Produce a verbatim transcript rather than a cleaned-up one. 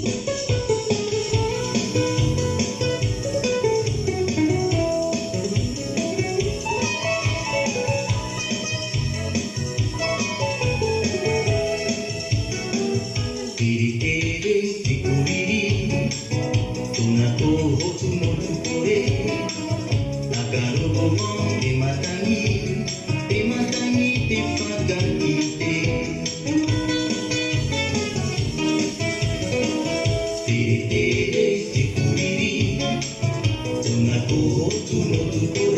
Tere tere te kuriri, tōna tohu tū motu kore, a ka roro mau te matangi, te matangi te whakaite. Tere tere te kuriri, tōna tohu tū motu kore.